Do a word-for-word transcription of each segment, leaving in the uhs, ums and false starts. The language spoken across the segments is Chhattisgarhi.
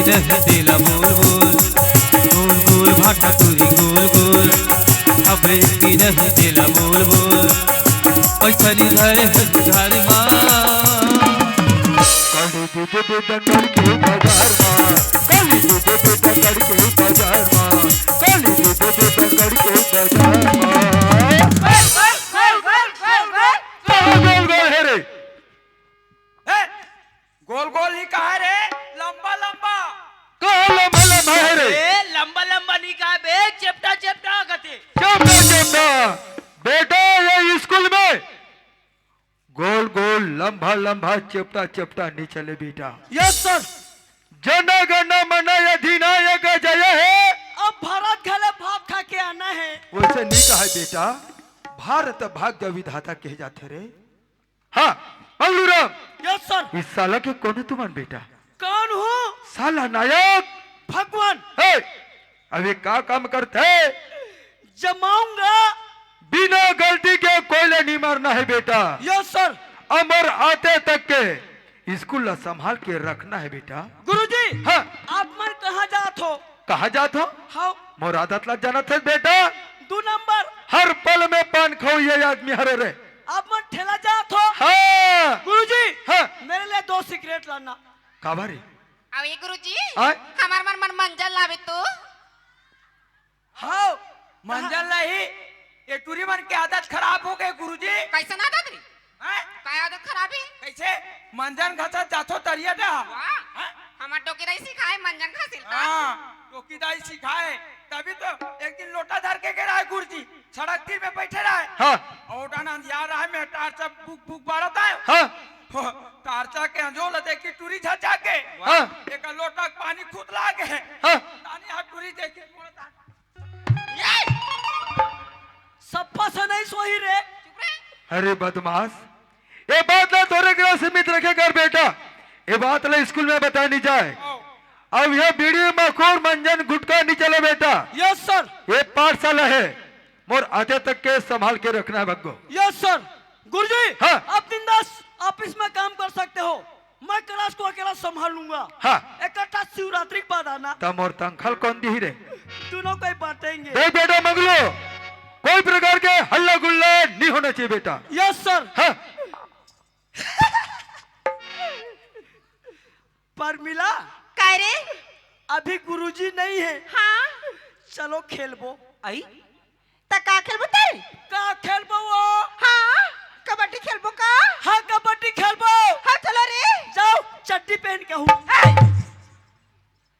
रही तेला बोल बोल, गोल गोल भाटा तुरी गोल गोल, अबे की रही तेला बोल बोल, पैसा नी धरे हथी धारी मा। काली दे दे दंगल के बाजार मा, काली दे दे दंगल के बाजार मा, काली दे दे दंगल के बाजार मा। गोल गोल गोल गोल गोल हे रे। ए, गोल गोल ही कहा रे, लंबा लंबा। कहा लंबा लंबा हे रे? ए, लंबा लंबा नहीं कहा बे, चेपटा चेपटा कहते। चेपटा चेपटा। बेटा, ये स्कूल में गोल गोल, लंबा लंबा, चेपटा चेपटा नहीं चले बेटा। Yes sir. जन गण मन अधिनायक जय हे। अब भारत घले भात खा के आना हे। वैसे नहीं कहा बेटा, भारत भाग्य विधाता कहे जाथे रे। हाँ, मंगलू राम। Yes sir. इस साला के कौन हे तुमन बेटा? कौन हूँ? साला नायक। भगवान। हे, अभी का काम करथे? जमाऊंगा। बिना गलती के कोई ले नहीं मारना हे बेटा। Yes sir. अमर आते तक के स्कूल ला संभाल के रखना हे बेटा। गुरुजी। हाँ। आप मन कहाँ जात हो? कहाँ जात हो? हाँ। मोर आदत ला जानत हे बेटा। दू नंबर। हर पल में पान खाऊ ये आदमी हरे रे। आप मन ठेला जात हो? हाँ। गुरुजी। हाँ। मेरे लिए दो सिगरेट लाना। काबर रे? अउ ये गुरुजी, आय? हमार मन मन मंजन लावे तो। हाँ, मंजन लाही। ये टूरी मन के आदत खराब हो गए गुरुजी। कैसन आदत रे? हैं? काय आदत खराब हे? कैसे? मंजन घसत जाथो तरिया डा। वाह। हैं? हमार टोकी दाई सिखाए मंजन घसिल का। हाँ, टोकी दाई सिखाए। तभी तो एक दिन लोटा धर के गे रहा हे गुरुजी, सड़क तीर में बैठे रहा हे। हाँ। अउ ओटा ना अंधियार रहा हे, मैं टार्च बुक बुक बारत हे। हाँ। हो, टार्चा के अंजोर ल देखी टूरी झचा के। हाँ। एक लोटा के पानी खुद लागे। हाँ। तानी हाथ टूरी देखे। सप्पा से नहीं सोही रे। अरे बदमाश, ये बात ला तोरे करा सीमित रखे कर बेटा, ये बात ला स्कूल में बताए नहीं जाए। अब यह बीड़ी मखोर मंजन गुटखा नहीं चले बेटा। Yes sir. ये पाठशाला हे, मोर आते तक के संभाल के रखना हे बग्गो। Yes sir. गुरुजी, हाँ। आप बिंदास ऑफिस में काम कर सकते हो, मैं क्लास को अकेला संभाल लूंगा। हाँ। इकट्ठा शिवरात्रि के बाद आना। त मोर तंखल कौन दिही रे? दोनों को ही बांटेंगे। देख बेटा मंगलू, कोई प्रकार के हल्ला गुल्ला नहीं होना चाहिए बेटा। Yes sir. हाँ। परमिला। काय रे? अभी गुरुजी नहीं हे। हाँ। चलो खेलबो। आई? त का खेलबो तैं? का खेलबो वो? हाँ, कबड्डी खेलबो का? हाँ, कबड्डी खेलबो। हाँ, चलो रे। जाओ, चड्डी पहन के हूँ। ए!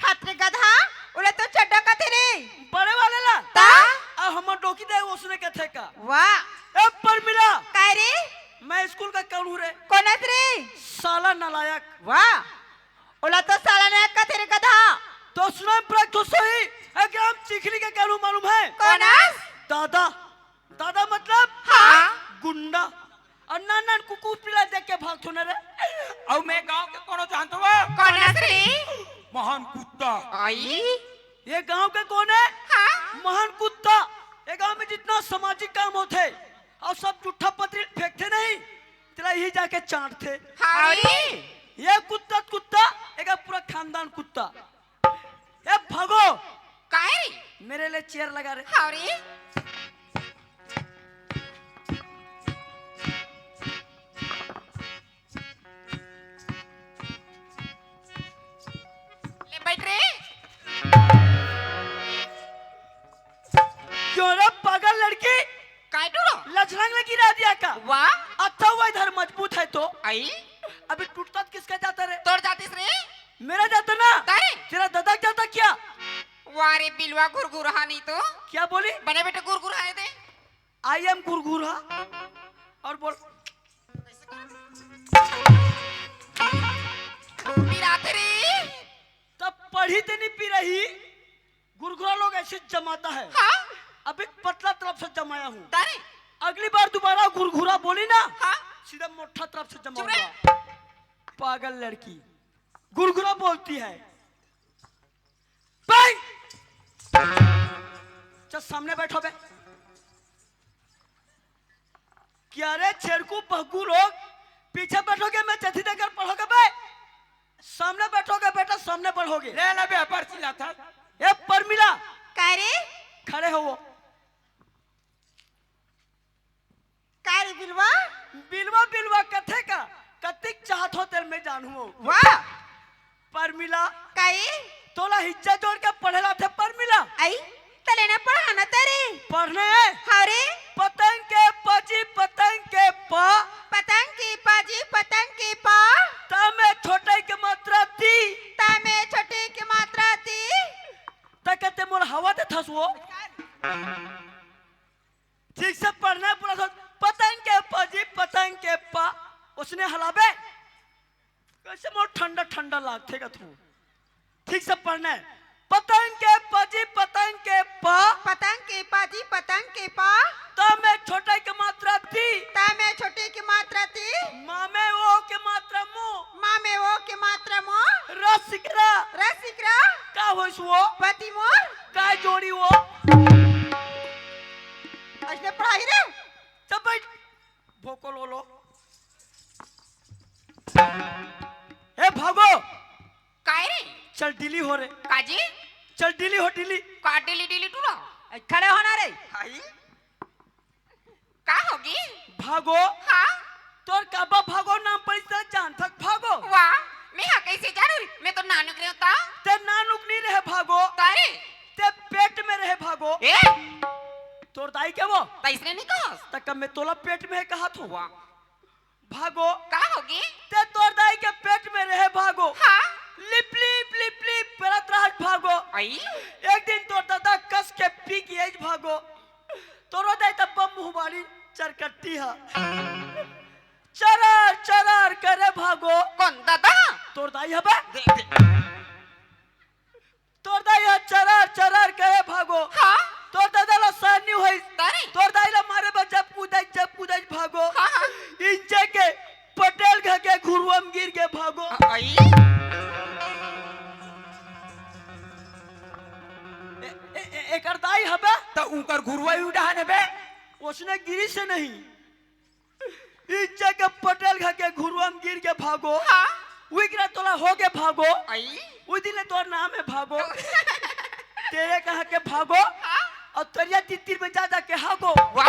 हाथ रे गधा, ओला तो चड्डा कथे रे। बड़े वाले ला? ता? आ हमर डोकी दे उसने कथे का? वाह। ए परमिला। काय रे? मैं स्कूल का कौन हूँ रे? कोन हस रे? साला नालायक। वाह। ओला तो साला नालायक कथे रे गधा। तो सुनो प्रत्युष सही, ए ग्राम चिखली के कानू मालूम हे? कोन हस? दादा। दादा मतलब? हाँ। गुंडा। अउ नान नान कुकुर पिला देख के भागथो ना रे। अउ मैं गांव के कोनो जानथो वो? कोन हस रे? महान कुत्ता। आई? ये गांव के कोन हे? हाँ। महान कुत्ता। ये गांव में जितना सामाजिक काम होथे अउ सब जुट्ठा पतरी फेंकथे नहीं, तेला इही जाके चांटथे। हाँ रे। ये कुत्ता त कुत्ता, एकर पूरा खानदान कुत्ता। ए भागो। काय रे? मेरे लिए चेयर लगा रे। हाँ रे। ले बैठ रे। क्यों रे पागल लड़की? काय टूरो? लछरंग लगी रह दिया का? वाह। अच्छा हुआ इधर मजबूत है तो। आई? अभी टूटता तो किसका जाता रे? तोर जातिस रे। मेरा जाता ना? तारे? तेरा दादा जाता क्या? वाह रे बिलवा घुरघुरहा नहीं तो। क्या बोली? बने बेटे घुरघुरहा नहीं दे। I am घुरघुरहा। और बोल। पिराते रे। तब पढ़ी ते नहीं पी रही। घुरघुरा लोग ऐसे जमाता है। हाँ? अभी पतला तरफ से जमाया हूँ। तारे? अगली बार दोबारा घुरघुरा बोली ना, हाँ? सीधा मोटा तरफ से चुप रे। जमाऊंगा। पागल लड़की घुरघुरा बोलती है। बे! चल सामने बैठो बे। क्या रे छेरकू बहकू लोग, पीछे बैठोगे मैं चथी देकर पढ़ोगे बे? सामने बैठोगे बेटा, सामने बढ़ोगे। ले ना बे, पर्ची लात हस। ए परमिला, काय रे? खड़े हो वो। काय रे बिलवा? बिलवा, बिलवा कथे का? कतिक चाहत हो तेल में जानू हो। वाह। परमिला। काय? तोला हिज्जा जोड़ के पढ़े ला थे परमिला। आई? तले ना पढ़ाना तेरे। पढ़ने? हाँ रे। पतंग के पाजी, पतंग के पा। पतंग के पाजी, पतंग के पा। ता में छोटे के मात्रा ती। ता में छोटे के मात्रा ती। ता कहते मोर हवा दे थस वो। ठीक से पढ़ना है पूरा सोच। पतंग के पाजी, पतंग के पा। उसने हलाबे। कैसे मोर ठंडा ठंडा लागथे का तू? ठीक से पढ़ना है। पतंग के पाजी, पतंग के पा। पतंग के पाजी, पतंग के पा। ता में छोटे के मात्रा ती। ता में छोटे के मात्रा ती। मा में ओ के मात्रा मो। मा में ओ के मात्रा मो। रसिकरा। रसिकरा। का होइस वो? पति मोर। का जोड़ी वो? अइसने पढ़ाई रे। चुप बैठ। भोको लोलो। ए भागो। काय रे? चल डिली हो रे। काजी? चल डिली हो, डिली। का डिली डिली टूरा? ए, खड़े होना रे। हाई? का होगी? भागो। हाँ? तोर काबा भागो नाम पड़ी से जान थक भागो। वाह, मैं हा कैसे जानू रे? मैं तो नानुक रहे होता। ते नानुक नहीं रहे भागो। तारे? ते पेट में रहे भागो। ए? तोर दाई के वो? तैसने नहीं कहो। तक मैं तोला पेट में कहा थू। वाह। भागो। का होगी? ते तोर दाई के पेट में रहे भागो। हाँ। लिप लिप लिप लिप परत रहत भागो। आई? एक दिन तोर दादा कस के पी के एज भागो। तोरो दाई तब बम मुहबारी चरकट्टी हा। चरार चरार करे भागो। कौन दादा? तोर दाई हबे? दे, दे। तोर दाई ह चरार चरार करे भागो। हाँ। तोर दादा ला सानी होई। तारी। तोर दाई ला मारे बर जब कूदाई जब कूदाई भागो। हाँ, हाँ। इंचे के पटेल घर के घुरुआ म गिर के भागो। आई। ए, ए, ए, एकर दाई हबे? त उनकर घुरुआ ही उड़ान हबे। उसने गिरी से नहीं। इंचे के पटेल घर के घुरुआ म गिर के भागो। हाँ। विकरा तोला हो के भागो। आई। उस दिन ले तोर नाम है भागो। तेरे कहाँ के भागो। हाँ। और तरिया तितिर में जा जा के हागो। वाह।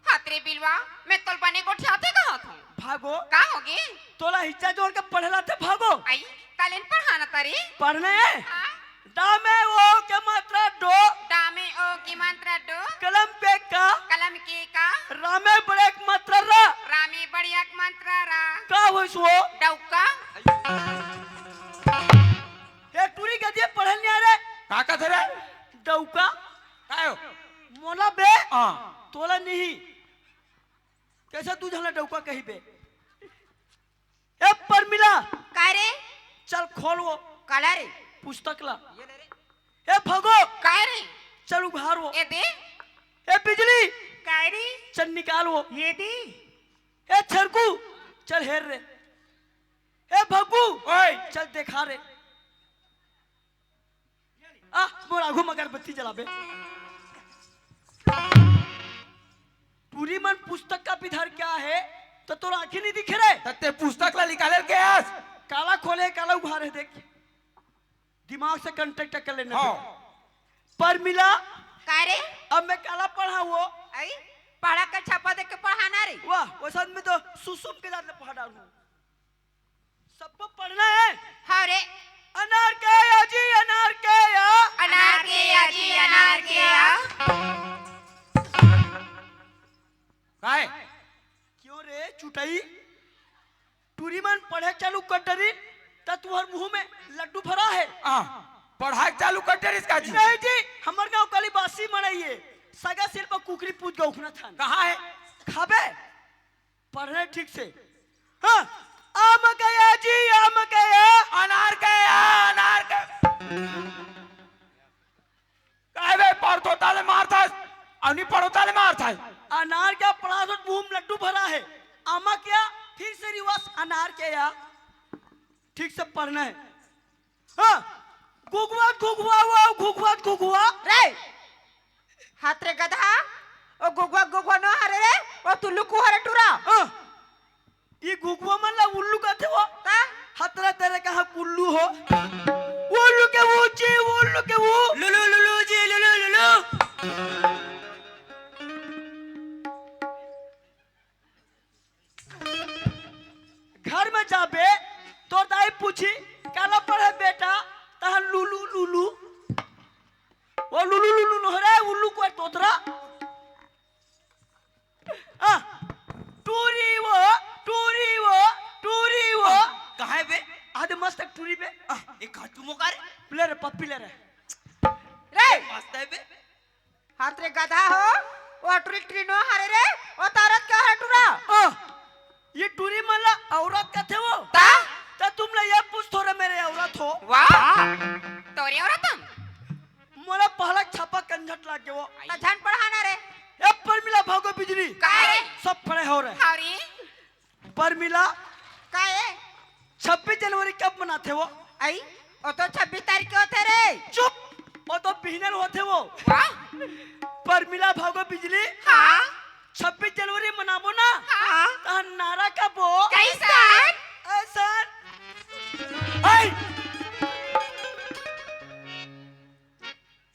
हाथ रे बिलवा, मैं तोल बने गोठियाते कहा था। भागो। का होगे? तोला हिज्जा जोड़ के पढ़ला थे भागो। आई, कालेन पढ़ाना तारी? पढ़ने है? हाँ। डा में ओ के मात्रा डो। डा में ओ के मात्रा डो। कलम के का। कलम के का। रा में बड़े के मात्रा रा। रा में बड़िया के मात्रा रा। का होइस वो? डौका। हे टूरी गदिया पढ़ल नहीं आ रे। का का थे रे? डौका। का हो? मोला बे। हाँ। तोला नहीं। कैसे तू झला डौका कही बे? ए परमिला। का रे? चल खोल वो। काला रे? पुस्तक ला। ये ले रे। ए भगो। का रे? चल उघार वो। ए दे। ए बिजली। का रे? चल निकाल वो। ये दे। ए छरकू। चल हेर रे। ए भगू। ओए। चल देखा रे। आ, मोर आघू म अगरबत्ती जलाबे। टूरी मन पुस्तक का पिधर क्या है, त तोर आँखी नहीं दिखे रे? त ते पुस्तक ला निकाले के आस? काला खोले, काला उघारे, देख। दिमाग से contact कर लेना। हाँ। परमिला। का रे? अब मैं काला पढ़ाऊँ वो? आई, पढ़ा के छापा देख के पढ़ाना रे। वाह, वो साथ में तो सुसुम के जात ले पढ़ा डालूँ। सबको पढ़ना है। हाँ रे। अनार के या जी, अनार के या। अनार के या जी, अनार के या। काय? क्यों रे चुटई? टूरी मन पढ़े चालू कर डरिन, त तुहर मुंह में लड्डू भरा है। आ, पढ़ाई चालू कर डरिस का जी? नहीं जी, हमर गांव काली बासी मनई है। सगा सिर पर कुकरी पूत गौखना थान। कहाँ है? खाबे? पढ़ रहे ठीक से। हाँ, आम गया जी, आम गया। अनार गया, अनार गया। काहे बे, पढ़तो ताले मारथस, अउ नहीं पढ़ो ताले मारथस। अनार क्या पढ़ा तो मुंह में लड्डू भरा है। आमा क्या? फिर से रिवर्स, अनार क्या? ठीक से पढ़ना है। हाँ, घुघुआ, घुघुआ, वो घुघुआ, घुघुआ। रे, हाथ रे गधा, ओ घुघुआ, घुघुआ न हरे रे, ओ तुल्लू कुहरे टूरा। हाँ, ये घुघुआ मन ला उल्लू कहते हो? ता? हतरा तेरे कहाँ कुल्लू हो? उल्लू के ऊँची, उल्लू के ऊ। लुलु, लुलु जी, लुलु, लुलु। घर में जाबे, तोर दाई पूछी, "काला पढ़े बेटा?" तहन लुलु, लुलु। वो लुलु, लुलु नोहरे, उल्लू कोई तोतरा। आ, टूरी वो, टूरी वो, टूरी वो। कहाँ है बे? आदे मस्त एक टूरी बे। आ, एक हाथ चुमो का रे? ले रे, पप्पी ले रे। रे! मस्त है बे। हाथ रे गधा हो, वो टूरी टूरी नो हरे रे, वो तारत का है टूरा? आ, ये टूरी मन ला औरत कथे वो? ता? ता तुम ला ये पूछ थोड़े मेरे औरत हो। वाह! तोरे औरत हम? मोला पहला छापा कंझट लाग गे वो। त झन पढ़ाना रे। ए परमिला भागो बिजली। का रे? सब पढ़े हो रे। हाँ रे। परमिला। का ए? छब्बीस जनवरी कब मनाथे वो? आई, वो तो छब्बीस तारीख के होथे रे। चुप, वो तो बिहनल होथे वो। वाह। परमिला भागो बिजली। हाँ। छब्बीस जनवरी मनाबो ना? हाँ। तहन नारा का बो। कैसन? ऐसन। आई।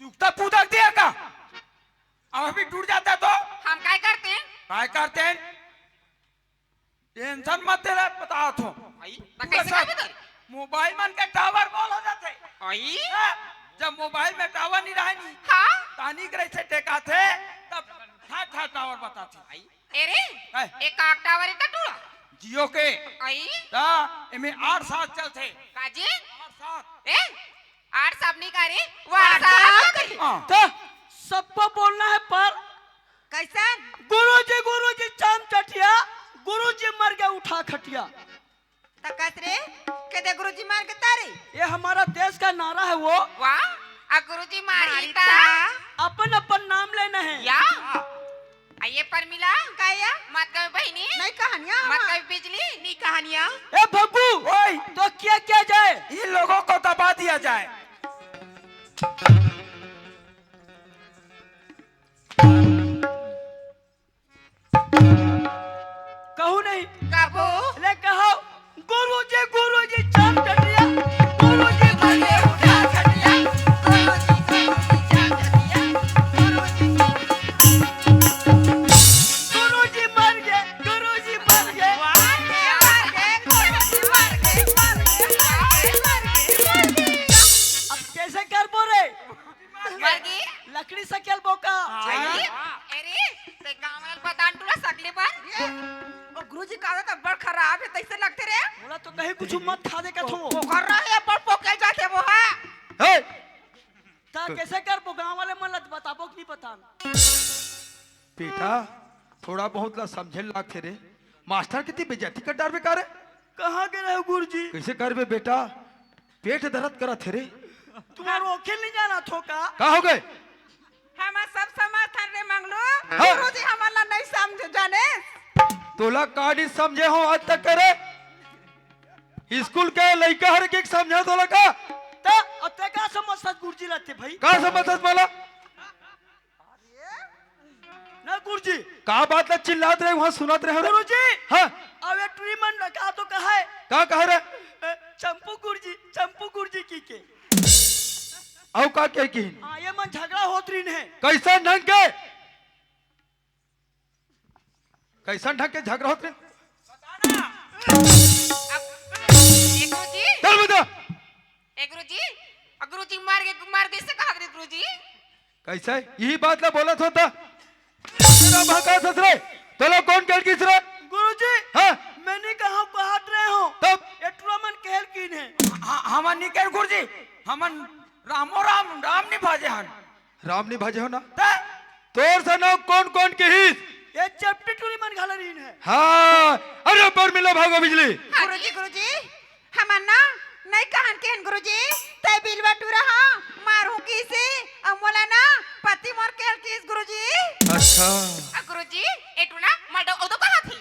चुकता पूजा दिया का? अब अभी टूट जाता तो? हम काय करते हैं? काय करते हैं? टेंशन मत ले, बतात हो। आई, त पूरा कैसे सब कर बता? मोबाइल मन के टावर गोल हो जाथे। आई? हाँ, जब मोबाइल में टावर नहीं रहे नी, हाँ? तानी करे से टेका थे, तब ठा ठा टावर बताथे। आई? ए रे, काय? एक काक टावर है त टूरा। जियो के। आई? ता, एमे आठ सात चलथे। काजी? आठ सात। ए? आठ सात नहीं करी, WhatsApp करी। हाँ। त सबको बोलना है पर कैसन? गुरुजी, गुरुजी, चाम चटिया, गुरुजी मर गया, उठा खटिया। त कस रे, के दे गुरुजी मार के तारी? ये हमारा देश का नारा है वो। वाह, आ गुरुजी मारी मारी ता? ता? अपन, अपन नाम लेना है। या? आ ये परमिला? का या? मत कहे बहिनी? नहीं कहानिया मत हमार। कहे बिजली? नहीं कहानिया। ए भग्गू, ओए! तो क्या किया जाए? इन लोगों को दबा दिया जाए। कहू नहीं। कबो। ले कहो, गुरुजी, गुरुजी, चाम चटिया, गुरुजी, मर गए, उठा खटिया, गुरुजी, गुरुजी, चाम चटिया, गुरुजी, गुरुजी मर गए, गुरुजी मर गए। वाह, मर गए, गुरुजी मर गए, मर गए, मर गए, मर गए। अब कैसे करबो रे? मर गई? लकड़ी सकेल बोका। हाँ। अरे, अरे, ते गाँव वाला पता न टूरा सकले पर। ओ गुरुजी का आदत बड़ खराब है, तैसे लगते रे। मोला तो कहीं कुछ मत खा दे कथो। वो कर रहा है, बड़ पोकेल जाते वो है। हे! ता कैसे करबो, गाँव वाले मन ला बताबो कि नहीं बतान? बेटा, थोड़ा बहुत ला समझे लागथे रे। मास्टर के ती बेइज्जती कर डारबे का रे? कहाँ गे रहे गुरुजी? कैसे करबे बेटा? पेट दर्द करत हे रे। तुम्हारो आँखें नहीं जाना थो का? का हो गए? हम सब समर्थन रे मंगलू। हाँ। गुरुजी हमन ला नहीं समझे जाने। तोला का नहीं समझे हो आज तक रे? स्कूल के लइका हर के समझे तोला का? त अब ते का समझथस गुरुजी ला ते भाई? का समझथस बोला? ना गुरुजी। का बात ला चिल्लात रहे, वहाँ सुनत रहे रे? गुरुजी। हाँ। अब ये टूरी मन का तो कहा है? का कहा रे? ए, चंपू गुरुजी, चंपू गुरुजी की के। अउ का कहे किहिन? हाँ, ये मन झगड़ा होत रहिन हे। कैसन ढंग के? कैसन ढंग के झगड़ा होत रहिन? अब, ए गुरुजी। चल बता। ए गुरुजी, अ गुरुजी मर गे, मर गे से कहा रे गुरुजी? कैसे? यही बात ला बोलत होता। तेरा भकास हस रे, तोला कौन कहल किस रे? गुरुजी, हाँ। मैं नहीं कहा, कहत रहे हो। तब? ये टूरा मन कहल किन हे। हाँ, हमन नहीं कहल गुरुजी, हमन रामो राम, राम नहीं भाजे हन। राम नहीं भाजे हो ना? त? तोर से ना कौन कौन किहिस? ये चपटी टूरी मन घाला रहिन हे। हाँ, अरे पर मिला भागो बिजली। हाँ गुरुजी, जी। गुरुजी, हमन ना नहीं कहन केन गुरुजी, तै बिलवा टूरा हा मारहूं किसे, अउ मोला ना पति मोर केल किस गुरुजी। अच्छा। अ गुरुजी, ए टूरा मडो ओदो कहा थी।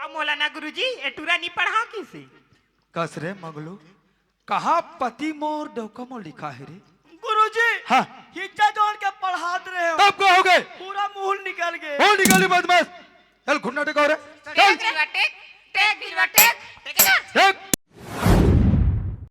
अउ मोला ना गुरुजी, ए टूरा नहीं पढ़ा किसे। कस रे मगलू, कहाँ पति मोर डौका मोर लिखा है रे? गुरुजी, हाँ। हिच्चा जोड़ के पढ़ात रहे हो। तब का हो गए? पूरा मुंह निकल गए। मुंह निकाली बदमाश। चल घुटना टेका रे। चल। टेक, टेक, टेक,